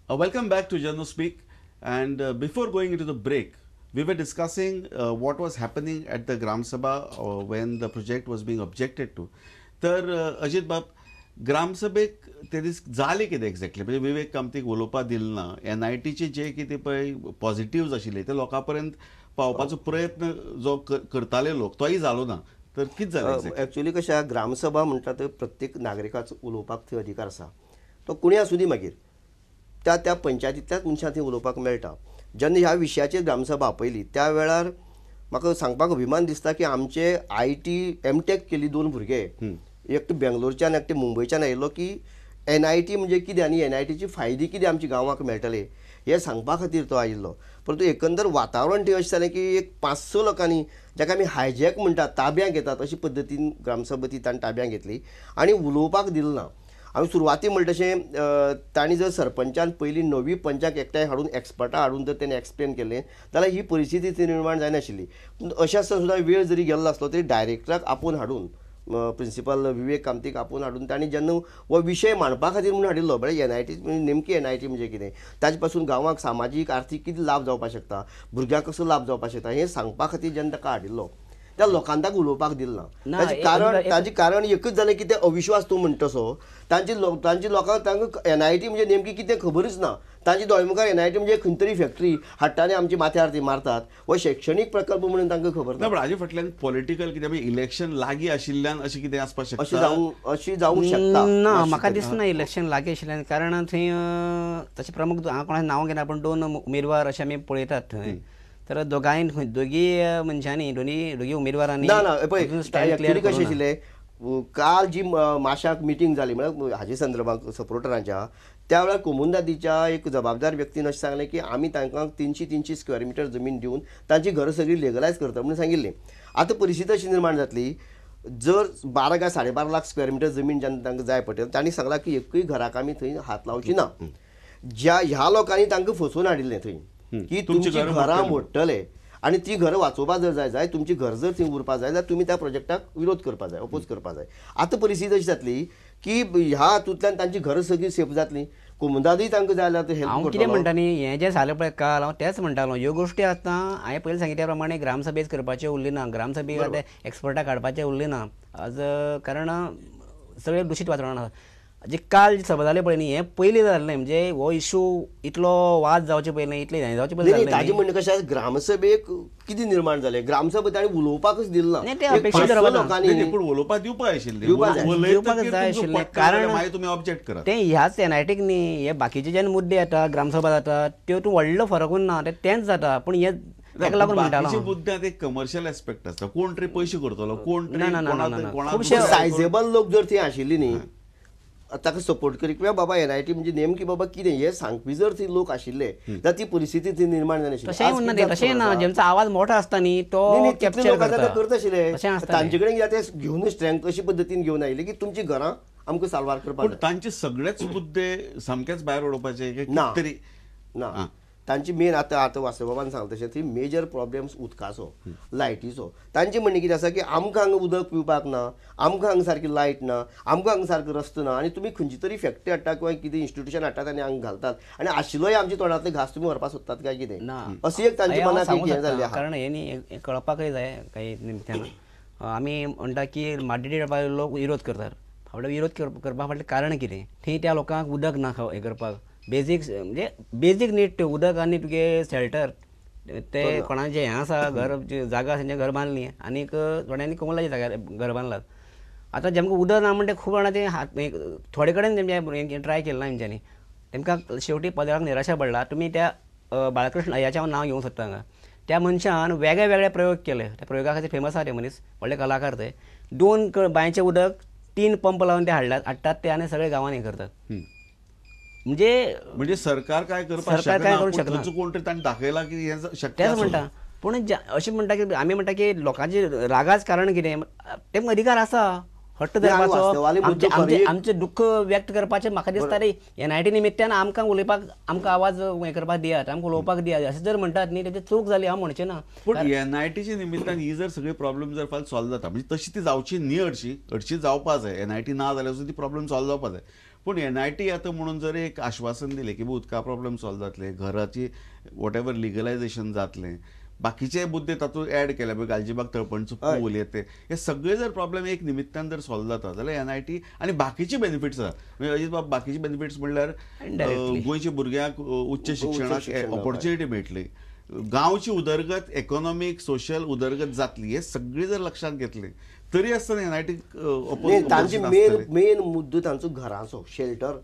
Welcome back to Janu Speak, and before going into the break, we were discussing what was happening at the Gram Sabha when the project was being objected to. तर अजित बाब, ग्रामसभेक ते दीस जालें कितें exactly? म्हणजे विवेक कामतीक उलोवपाक दिलें ना, एनआयटीचे जे कितें पळय पॉझिटिव्ज आशिल्ले ते लोकां पर्यंत पावपाचो प्रयत्न जो करताले लोक तोय जालो ना, तर कितें जालें? एक्चुअली कशें आहा, ग्रामसभा म्हणटा थंय प्रत्येक नागरिकाचो उलोवपाक थंय अधिकार आसा, तो कोणूय आसूं दी, मागीर त्या त्या पंचायतींतल्याच मनशां थंय उलोवपाक मेळटा. जेन्ना ह्या विशयाचेर ग्रामसभा आपयली त्या वेळार म्हाका सांगपाक अभिमान दिसता की आमचे IT MTech केल्ली 2 भुरगे, एकटो बेंगलोरच्यान एकटे मुंबयच्यान आयिल्लो की NIT म्हणजे कितें आनी NITची फायदे कितें आमच्या गांवाक मेळटले हें सांगपा खातीर तो आयिल्लो. परंतु एकंदर वातावरण थंय अशें जालें की एक 5-6 लोकांनी, जाका आमी हायजॅक म्हणटात, ताब्यां घेतात अशे पद्दतीन ग्रामसभा ती ताणें ताब्यां घेतली आनी उलोवपाक दिलें ना. आमी सुरवाती म्हणटा तशें तांणी जर सरपंचान पयलीं नवी पंचाक एकठांय हाडून एक्सपर्टां हाडून जर तेणें एक्सप्लेन केलें जाल्यार ही परिस्थिती थंय निर्माण जायनाशिल्ली. पूण अशें आसतना सुद्दां वेळ जरी गेल्लो आसलो तरी डायरेक्टराक आपोवन हाडून, प्रिंसिपल विवेक कामतीक आपोवन हाडून तांणी जेन्ना हो विशय मांडपा खातीर म्हणून हाडिल्लो, म्हळ्यार NIT म्हणजे नेमकी NIT म्हणजे कितें, ताजे पासून गांवाक सामाजीक आर्थीक कितें लाभ जावपाक शकता, भुरग्यांक कसो लाभ जावपाक शकता हें सांगपा खातीर जेन्ना ताका हाडिल्लो त्या लोकांक ताका उलोवपाक दिलें ना. ताजें कारण एकूच जालें की ते अविश्वास तूं म्हणटा तसो तांची लोकांक तांकां NIT म्हणजे नेमकी कितें खबरूच ना. तांच्या दोळे मुखार NIT म्हणजे खंय तरी फॅक्टरी हाडटा आनी आमच्या माथ्यार ती मारतात, हो शैक्षणीक प्रकल्प म्हणून तांकां खबर ना. पूण हाजे फाटल्यान पॉलिटिकल कितें, इलेक्शन लागीं आशिल्ल्यान अशें कितें आसपाक शकता? अशी जावंक शकता ना, म्हाका दिसना इलेक्शन लागीं आशिल्ल्यान, कारण थंय तशें प्रमुख हांव कोणाचें नांव घेना पूण 2 उमेदवार अशें आमी पळयतात थंय, तर दोगांय दोगी मनशांनी दोगी उमेदवारांनी ना ना पळय कशें आशिल्लें, काल जी माशाक मिटींग जाली म्हळ्यार हाजे संदर्भात सपोर्टरांच्या, त्या वेळार कोमुनिदादीच्या एक जबाबदार व्यक्तीन अशें सांगलें की आमी तांकां 300-300 स्क्वेअर मिटर जमीन दिवन तांची घरां सगळीं लेगलायज करता म्हणून सांगिल्लें. आतां परिस्थिती अशी निर्माण जातली, जर 12 काय 12.5 लाख स्क्वेअर मिटर जमीन जेन्ना तांकां जाय पडटली, तांणी सांगलां की एकूय घराक आमी थंय हात लावची ना. ज्या ह्या लोकांनी तांकां फसोवन हाडिल्लें थंय की तुमची घरां मोडटले आनी ती घरां वाचोवपा जर जाय जाय, तुमची घर जर थंय उरपा जाय जाल्यार तुमी त्या प्रोजेक्टाक विरोध करपा जाय, अपोज करपा जाय. आतां परिस्थिती अशी जातली की ह्या हातूंतल्यान तांची घरां सगळीं सेफ जातली, कोमुनिदादूय तांकां जाय जाल्यार हेल्प हांव कितें म्हणटा न्ही, हें जें जालें पळय काल, हांव तेंच म्हणटालो, ह्यो गोश्टी आतां हांवें पयलीं सांगिल्ल्या प्रमाणे ग्रामसभेच करपाच्यो उरली ना, ग्रामसभेक एक्सपर्टां काडपाचें उरलें ना आज, कारण सगळें दुशीत वातावरण आसा. जे काल जी सभा जाली पळय न्ही, हें पयलीं जाल्लें, म्हणजे हो इशू इतलो वाद जावचे पयलीं, इतलें हें जावचें पयलीं. ताजें म्हणणें कशें, ग्रामसभेक कितें निर्माण जालें, ग्रामसभा तांणी उलोवपाकूच दिलें ना, पूण उलोवपाक दिवपाक आशिल्लें, दिवपाक जाय आशिल्लें, कारण मागीर तुमी ऑब्जेक्ट करात. तें ह्याच NITक न्ही, हे बाकीचे जे मुद्दे येता ग्रामसभा जाता त्यो तूं व्हडलो फरक उरना, ते तेंच जाता. पूण हे ताका लागून म्हणटालो मुद्द्यांत एक कमर्शियल एस्पेक्ट आसता, कोण तरी पयशे करतलो, कोण तरी सायजेबल लोक जर थंय आशिल्ली न्ही ताका सपोर्ट करी किंवा बाबा NIT म्हणजे नेमकी बाबा कितें हें सांगपी जर थंय लोक आशिल्ले जाल्यार ती परिस्थिती थंय निर्माण जायनाशिल्ली. तशें म्हणना, तशें ना, जेंचो आवाज मोठो आसता न्ही तो कॅप्चर करता आशिल्ले, तांचे कडेन ते घेवन स्ट्रेंथ अशी पद्दतीन घेवन आयिल्ले की तुमची घरां आमकां साल्वार करपाक. तांचे सगळेच मुद्दे सामकेच भायर उडोवपाचे ना ना, तांची मेन आतां आतां वासुबाबान सांगता तशें थंय मेजर प्रॉब्लेम्स उदकाचो, लायटीचो. तांचें म्हणणें कितें आसा की आमकां हांगा उदक पिवपाक ना, आमकां हांगा सारकी लायट ना, आमकां हांगा सारको रस्तो ना, आनी तुमी खंयची तरी फॅक्टरी हाडटा किंवा कितें इन्स्टिट्यूशन हाडटात आनी हांगा घालतात आनी आशिल्लोय आमच्या तोंडांतले घास तुमी व्हरपाक सोदतात काय कितें, अशी एक तांच्या मनाक एक हें जाल्लें आहा. कारण हें न्ही कळपाकय जाय काही निमतान आमी म्हणटा की माड्डी लोक विरोध करतात, फावट विरोध करपा फाटलें कारण कितें, थंय त्या लोकांक उदक ना हें करपाक, बेजीक म्हणजे बेजीक नीड त्यो उदक आनी तुगे शेल्टर, ते कोणाचें हें आसा घर जागा आसा तेंचें घर बांदली आनीक थोड्यांनी कोमलाच्या जाग्यार घर बांदलात. आतां जेमकां उदक ना म्हणटा खूब जाणां ते हात थोडे कडेन तेमचें ट्राय केलें ना तेंच्यांनी, तेमकां शेवटी पदराक निराशा पडला. तुमी त्या बाळकृष्ण अय्याचें हांव नांव घेवंक सोदता हांगा, त्या मनशान वेगळे वेगळे प्रयोग केले, त्या प्रयोगा खातीर फेमस आसा ते मनीस, व्हडले कलाकार ते. 2 बांयचें उदक 3 पंप लावन ते हाडटात ते आनी सगळे गांवांनी हें करतात. म्हणजे म्हणजे सरकार काय करपाक सरकार काय करूंक शकना, कोण तरी तांणी दाखयला की हें शक्य. तेंच म्हणटा, पूण अशें म्हणटा की आमी म्हणटा की लोकांचे रागाच कारण कितें, तेमकां अधिकार आसा, हट्ट धरपाचो आमचें दुख्ख व्यक्त करपाचें म्हाका दिसता रे एनआयटी निमित्तान आमकां उलोवपाक आमकां आवाज हें करपाक दियात, आमकां उलोवपाक दियात अशें जर म्हणटात न्ही तेजी चूक जाली हांव म्हणचें ना. पूण एनआयटीच्या निमित्तान ही जर सगळी प्रॉब्लम जर फाल्यां सॉल्व जाता म्हणजे तशी ती जावची न्ही, हरशी हरशी जावपा जाय, एनआयटी ना जाल्यार सुद्दां ती प्रॉब्लम सॉल्व जावपा जाय. पूण एनआयटी आतां म्हणून जर एक आश्वासन दिलें की उदका प्रॉब्लम सॉल्व जातले, घराची what ever लिगलायजेशन जातलें, बाकीचे मुद्दे तातूंत एड केले पळय गालजीबाग तळपणचो पूल हे ते हे सगळे जर प्रॉब्लम एक निमित्तान जर सॉल्व जाता जाल्यार एनआयटी आनी बाकीचे बेनिफिट्स आसा. म्हणजे अजीत बाब बाकीचे बेनिफिट्स म्हणल्यार गोंयच्या भुरग्यांक उच्च शिक्षणाक ऑपॉर्च्युनिटी मेळटली, गांवची उदरगत इकॉनॉमीक सोशल उदरगत जातली, हे सगळे जर लक्षांत घेतले तरी आसतना एनआयटी तांचे मेन मेन मुद्दो तांचो घराचो शेल्टर,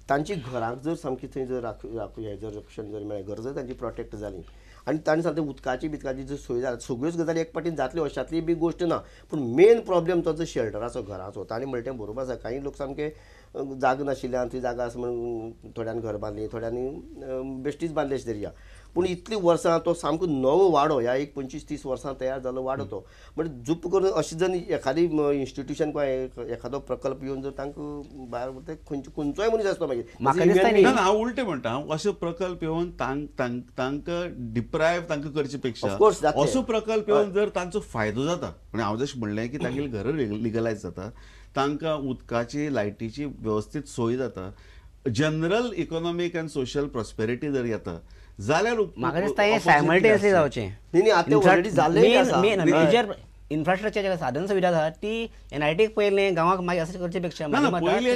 तांची घरांक जर सामकी थंय जर राखू जर रक्षण जर मेळ्ळें, घर जर तांची प्रोटेक्ट जाली आनी तांणी सांगता उदकाची बिदकाची जर सोय जाली सगळ्योच गजाली एक पाटीन जातल्यो अशांतली बी गोश्ट ना. पूण मेन प्रॉब्लम तो जो शेल्टराचो घराचो. तांणी म्हणलें तें बरोबर आसा, कांय लोक सामके जागा नाशिल्ल्यान थंय जागा आसा म्हणून थोड्यांनी घर बांदली, थोड्यांनी बेश्टीच बांदली अशें धरया. पूण इतलीं वर्सां तो सामको नवो वाडो ह्या एक 25-30 वर्सां तयार जालो वाडो तो म्हणजे जुप्प करून अशें जर एखादी इन्स्टिट्यूशन किंवा एखादो प्रकल्प येवन जर तांकां भायर उरता खंयचो खंयचोय मनीस आसता मागीर हांव उलटें म्हणटा, हांव असो प्रकल्प येवन तांकां डिप्रायव तांकां करचे पेक्षा असो प्रकल्प येवन जर तांचो फायदो जाता म्हणजे हांव जशें म्हणलें की तांगेली घरां लिगलायज जाता, तांकां उदकाची लायटीची वेवस्थीत सोय जाता, general economic and social prosperity जर येता जाल्यार म्हाका दिसता हें सायमल्टेनियसली जावचें. न्ही आतां ऑलरेडी जाल्लें मेजर इन्फ्रास्ट्रक्चर साधन सुविधा आसा ती एनआयटीक पयलें गांवाक मागीर अशें करचे पेक्षा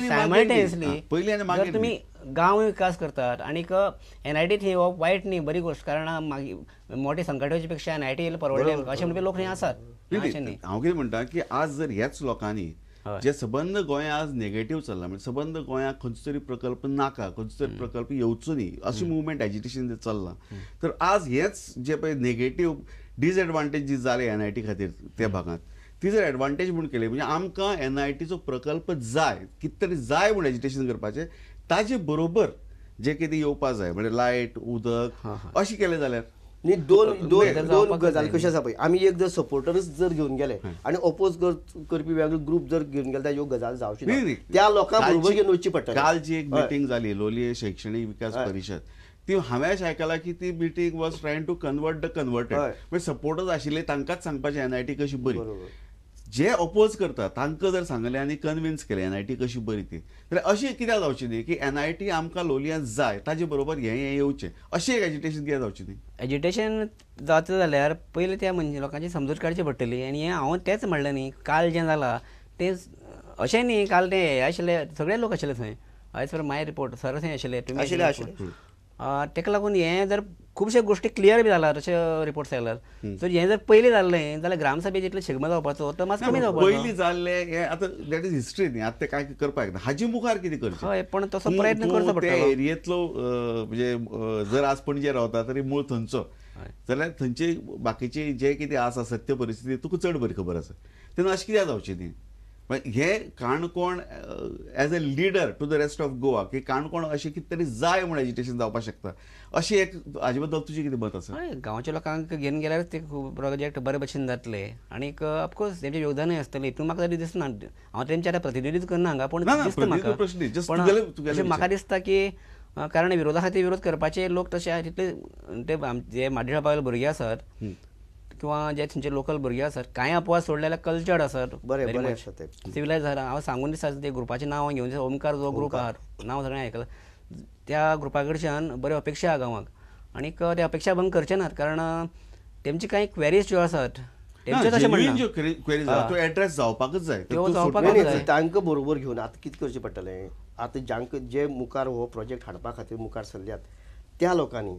सायमल्टेनियसली जर तुमी गांव विकास करतात आनीक एनआयटीत ही वायट न्ही बरी गोश्ट, कारण मागीर मोटे संकट येवचे पेक्षा एनआयटी येयलें परवडलें आमकां अशें म्हणपी लोक खंय आसात. हांव कितें म्हणटा की आज जर ह्याच लोकांनी जे सबंद गोंया आज नेगेटीव चल्ला म्हणजे सबंद गोंयाक खंयचो तरी प्रकल्प नाका, खंयचो तरी प्रकल्प येवचो न्ही अशी मुवमेंट एजिटेशन जर चल्लां तर आज हेच जे पळय नेगेटीव डिसएडवांटेज जी जाले एनआयटी खातीर त्या भागांत ती जर एडवांटेज म्हूण केली म्हणजे आमकां एनआयटीचो प्रकल्प जाय कितें तरी जाय म्हूण एजिटेशन करपाचें, ताजे बरोबर जे कितें येवपा जाय म्हणजे लायट उदक अशें केलें जाल्यार न्ही. दोन दोन दोन गजाली कश्यो आसा पळय, आमी एक जर सपोर्टर्स जर घेवन गेले आनी ओपोज करपी वेगळे ग्रूप जर घेवन गेले जाल्यार ह्यो गजाल जावची ना, त्या लोकांक बरोबर घेवन वचची पडटा. काल जी एक मिटींग जाली लोलये शैक्षणीक विकास परिशद ती हांवें अशें आयकलां की ती meeting was trying to convert the converted, म्हणजे सपोर्टर्स आशिल्ले तांकांच सांगपाचें एनआयटी कशी बरी, जे ओपोज करता तांकां जर सांगलें आनी कन्विन्स केलें एनआयटी कशी बरी ती, जाल्यार अशें कित्याक जावचें न्ही की एनआयटी आमकां लोलयां जाय ताजे बरोबर हें हें येवचें अशें एक एजिटेशन कित्याक जावचें न्ही. एजिटेशन जाता जाल्यार पयलीं त्या म्हणजे लोकांची समजूत काडची पडटली आनी हें हांव तेंच म्हणलें न्ही काल जें जालां तें अशें न्ही काल तें हे आशिल्ले सगळे लोक आशिल्ले थंय as per my report sir थंय आशिल्ले तुमी आशिल्ले, ताका लागून हें जर खुबशे गोश्टी क्लियर बी जाला तशे रिपोर्ट्स आयल्यार सो हें जर पयलीं जाल्लें जाल्यार ग्रामसभेचें जितलें शिगमो जावपाचो तो मातसो कमी जावपाचो. पयलीं जाल्लें हें आतां that is history न्ही, आतां तें कांय करपाक येना हाजे मुखार कितें करचें. हय पण तसो प्रयत्न करचो पडटलो. त्या एरियेंतलो म्हणजे जर आज पणजे रावता तरी मूळ थंयचो जाल्यार थंयचे बाकीचे जे कितें आसा सत्य परिस्थिती तुका चड बरी खबर आसा, तेन्ना अशें कित्याक जावचें न्ही. हे Canacona as a leader to the rest of Goa की काणकोण अशें कितें तरी जाय म्हूण एजिटेशन जावपाक शकता अशें एक हाजे बद्दल तुजें कितें मत आसा. हय गांवच्या लोकांक घेवन गेल्यार ते प्रोजेक्ट बरे भशेन जातले आनीक ऑफकोर्स तेंचें योगदानूय आसतलें हितून म्हाका तरी दिसना, हांव तेंचे आतां प्रतिनिधित्व करना हांगा पूण दिसता म्हाका पण म्हाका दिसता की कारण विरोधा खातीर विरोध करपाचे लोक तशे तितले ते जे माड्डेळा भुरगे आसात किंवा जे थंयचे लोकल भुरगे आसात कांय अपवाद सोडले जाल्यार कल्चर्ड आसात, बरें बरें आसा ते सिविलायज जाला. हांव सांगून दिसता ते ग्रुपाचें नांव घेवन ओमकार जो ग्रूप आहा नांव सगळें आयकलां त्या ग्रुपा कडच्यान बऱ्यो अपेक्षा आहा गांवाक आनीक ते अपेक्षा भंग करचे नात कारण तेमची कांय क्वेरीज ज्यो आसात तेमचें तशें म्हणना एड्रेस जावपाकच जाय, त्यो जावपाकच जाय. तांकां बरोबर घेवन आतां कितें करचें पडटलें, आतां जांकां जे मुखार हो प्रोजेक्ट हाडपा खातीर मुखार सरल्यात त्या लोकांनी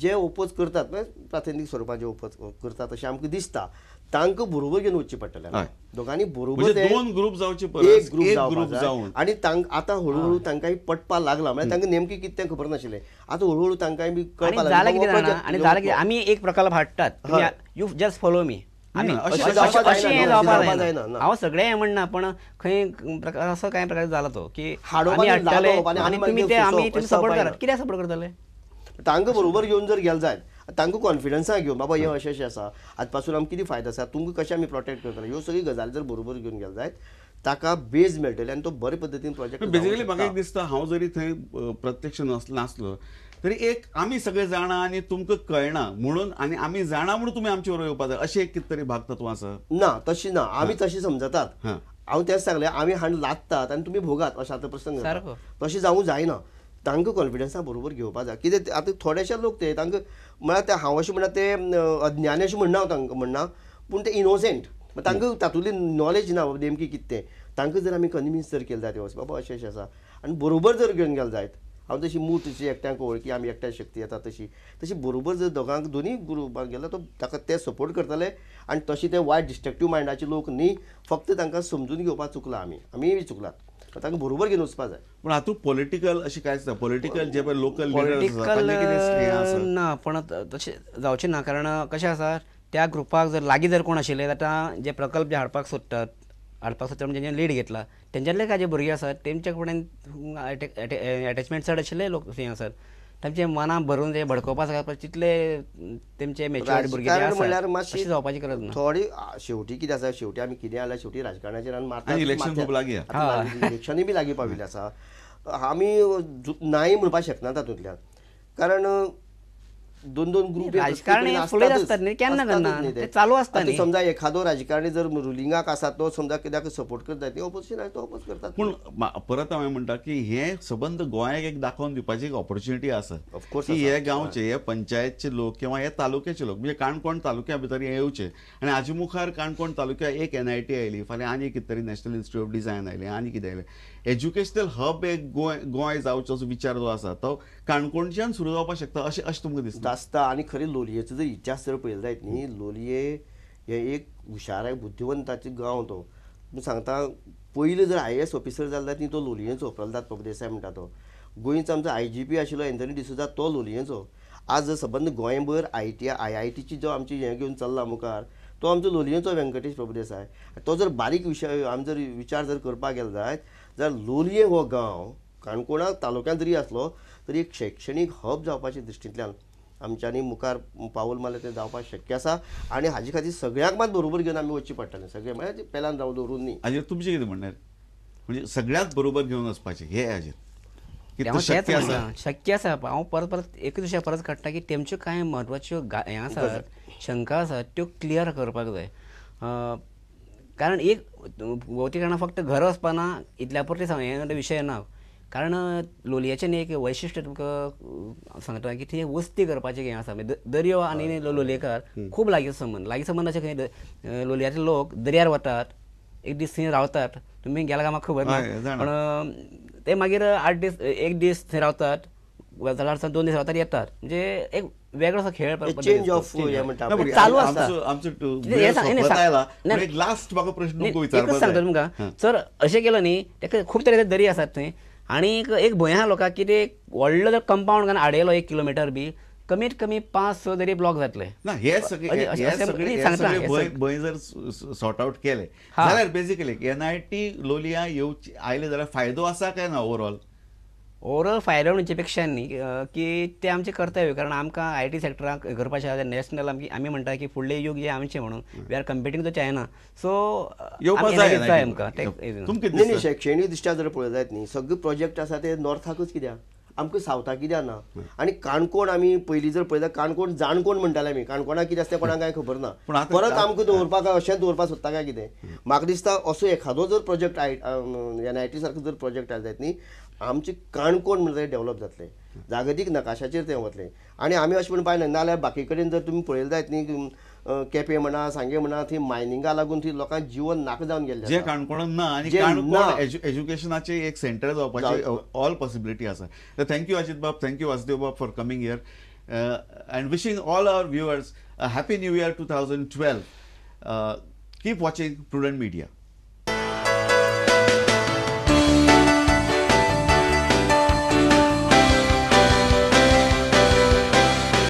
जे ओपोज करतात प्राथमीक स्वरुपात जे ओपोज करतात अशें आमकां दिसता तांकां बरोबर घेवन वचचें पडटलें. दोगांनी बरोबर दोन ग्रूप जावचे, एक ग्रूप जावन आनी आतां हळू हळू तांकां पटपाक लागला म्हळ्यार तांकां नेमकें कितें तें खबर नाशिल्लें, आतां हळू हळू तांकां बी कळपाक लागलें. आनी जालें कितें आमी एक प्रकल्प हाडटात you just follow मी अशें जावपाक जायना. हांव सगळें हें म्हणना पण खंय प्रकार असो कांय प्रकार जाला तो की आमी हाडटाले आनी तुमी ते आमी तुमी सपोर्ट करात, कित्याक सपोर्ट करतले. तांकां बरोबर घेवन जर गेले जायत तांकां कॉन्फिडन्सा घेवन बाबा हें अशें अशें आसा आज पासून आमकां कितें फायदो आसा तुमकां कशें आमी प्रोटेक्ट करतले ह्यो सगळ्यो गजाली जर बरोबर घेवन गेले जायत ताका बेज मेळटले आनी तो बरे पद्दतीन प्रोजेक्ट. बेसिकली म्हाका एक दिसता हांव जरी थंय प्रत्यक्ष नासलो तरी एक आमी सगळे जाणा आनी तुमकां कळना म्हणून आनी आमी जाणा म्हणून तुमी आमचे बरोबर येवपा जाय अशें एक कितें तरी भाग तत्व आसा ना? तशी ना, आमी तशी समजतात. हांव तेंच सांगलें, आमी हाड लादतात आनी तुमी भोगात अशें आतां प्रसंग जाता. तशें जावूं जायना, तांकां कॉन्फिडन्सा बरोबर घेवपा जाय. कितें आतां थोडेशे लोक ते तांकां म्हळ्यार ते हांव अशें म्हणटा ते अज्ञानी अशें म्हणना हांव तांकां म्हणना, पूण ते इनोसंट, तांकां तातूंतली नॉलेज ना नेमकी कितें तें. तांकां जर आमी कन्विन्स जर केलें जायत बाबा अशें अशें आसा आनी बरोबर जर घेवन गेले जायत, हांव तशी मूठ अशी एकट्यांक वळखी आमी एकट्या शक्ती येता तशी तशी बरोबर जर दोगांक दोनूय ग्रुपाक गेल्यार तो ताका ते सपोर्ट करतले आनी तशें ते वायट डिस्ट्रक्टीव मायंडाचे लोक न्ही, फक्त तांकां समजून घेवपाक चुकला आमी, आमीय चुकलात, तांकां बरोबर घेवन वचपा जाय. पूण हातूंत पॉलिटिकल अशें कांयच ना? पॉलिटिकल जे पळय लोकल पॉलिटिकल ना, पण तशें जावचें ना. कारण कशें आसा त्या ग्रुपाक जर लागीं जर कोण आशिल्ले आतां जे प्रकल्प जे हाडपाक सोदतात म्हणजे लीड घेतला तेंच्यांतले काय जे भुरगे आसात तेमच्या कडेन एटॅचमेंट चड आशिल्ले लोक थंय आसात, तांचे मनां भरून जे भडकोवपा सारके तितले तेमचे मॅच्युअर्ड भुरगे आसात, जावपाची गरज ना. थोडी शेवटी कितें आसा, शेवटी आमी कितें जाल्यार शेवटी राजकारणाचेर आमी मारतात, इलेक्शन खूब लागीं, इलेक्शनूय बी लागीं पाविल्लें आसा, आमी नाय म्हणपाक शकना तातूंतल्यान, कारण दोन दोन ग्रुप राजकारणी आसतात न्ही, केन्ना केन्ना ते चालू आसता. समजा एखादो राजकारणी जर रुलिंगाक आसा तो समजा कित्याक सपोर्ट करता ती ऑपोजिशन आसा तो ऑपोज करतात. पूण परत हांवें म्हणटा की हे सबंद गोंयाक एक दाखोवन दिवपाची एक ऑपॉर्च्युनिटी आसा की हे गांवचे हे पंचायतचे लोक किंवा हे तालुक्याचे लोक म्हणजे काणकोण तालुक्या भितर हे येवचे आनी हाजे मुखार काणकोण तालुक्या एक NIT आयली, फाल्यां आनी कितें तरी नॅशनल इन्स्टिट्यूट ऑफ डिझायन आयलें आनी कितें आयलें, एज्युकेशनल हब एक गोंय गोंय जावचो असो विचार जो आसा तो काणकोणच्यान सुरू जावपाक शकता अशें अशें तुमकां दिसता आसता. आनी खरें लोलयेचो जर इतिहास जर पळयलो जायत न्ही, लोलये हे एक हुशार बुद्धिवंताचो गांव तो. सांगता पयलीं जर IAS officer जालो जायत न्ही तो लोलयेचो, प्रल्हाद प्रभुदेसाय म्हणटा तो. गोंयचो आमचो IGP आशिल्लो एंथनी डिसोजा तो लोलयेचो. आज सबंद गोंयभर IITची जो आमची हें घेवन चल्ला मुखार तो आमचो लोलयेचो व्यंकटेश प्रभुदेसाय. तो जर बारीक विशय आमी जर विचार जर करपाक गेलो जायत जाल्यार लोलये हो गांव काणकोणा तालुक्यांत जरी आसलो तरी एक शैक्षणीक हब जावपाच्या दृश्टींतल्यान आमच्यांनी मुखार पावल मारलें तें जावपाक शक्य आसा आनी हाजे खातीर सगळ्यांक मात बरोबर घेवन आमी वचचें पडटलें, सगळें म्हळ्यार पेल्यान राव दवरून न्ही. हाजेर तुमचें कितें म्हणणें, म्हणजे सगळ्यांक बरोबर घेवन वचपाचें हे हाजेर शक्य आसा? शक्य आसा. हांव परत परत एकूच विशय परत काडटा की तेमच्यो कांय म्हत्वाच्यो हें आसात, शंका आसात त्यो क्लियर करपाक जाय. कारण एक भोवती कारणां फक्त घर वचपाना इतल्या पुरतें हें विशय ना, कारण लोलयेचें न्ही एक वैशिश्ट्य तुमकां सांगता की थंय वस्ती करपाचें हें आसा. दर्यो आनी लोलयेकार खूब लागीं संबंद, लागीं संबंद अशें खंय लोलयाचे लोक दर्यार वतात, एक दीस थंय रावतात, तुमी गेल्या काय म्हाका खबर ना, पण ते मागीर 8 दीस एक दीस थंय रावतात, जाल्यार 2 दीस रावतात येतात, म्हणजे एक वेगळो असो खेळ चालू आसता. एकच सांगता तुमकां सर, अशें केलो न्ही ताका खूब तरेचे दर्या आसात थंय आनी एक भंय आहा लोकांक की ते व्हडलो जर कंपावंड घालून आडयलो 1 किलोमिटर बी कमीत कमी 5-6 तरी ब्लॉक जातले ना. हे सगळे भंय जर सॉर्ट आउट केले जाल्यार बेसिकली NIT लोलया येवची आयले जाल्यार फायदो आसा काय ना ओवरऑल? ओवरऑल फायदो म्हणचे पेक्षा न्ही की ते आमचें कर्तव्य, कारण आमकां IT सेक्टराक करपाचें आसा. नॅशनल आमी म्हणटा की फुडलें यूग जें आमचें म्हणून we are competing to China, so जाय आमकां. न्ही शैक्षणीक दृश्ट्या जर पळयत जायत न्ही सगळे प्रोजेक्ट आसा ते नॉर्थाकूच कित्याक, आमकां सावथाक कित्याक ना? आनी काणकोण आमी पयलीं जर पळयता काणकोण जाणकोण म्हणटाले आमी, काणकोणाक कितें आसता तें कोणाक कांय खबर ना, परत आमकां दवरपाक अशेंच दवरपाक सोदता काय कितें? म्हाका दिसता असो एखादो जर प्रोजेक्ट NIT सारको जर प्रोजेक्ट आयलो जायत न्ही आमचें काणकोण म्हणटा तें डेवलप जातलें, जागतीक नकाशाचेर तें वतलें. आनी आमी अशें म्हणपाक जायना, नाजाल्यार बाकी कडेन जर तुमी पळयलें जायत न्ही केपें म्हणा सांगें म्हणा थंय मायनिंगा लागून थंय लोकांक जीवन नाका जावन गेल्लें जें काणकोणांत ना. आनी काणकोण एज्युकेशनाचें एक सेंटर जावपाची ऑल पॉसिबिलिटी आसा. तर thank you Ajit बाब, thank you Vasudev बाब for coming here and wishing all our viewers a happy new year 2012. Keep watching Prudent Media.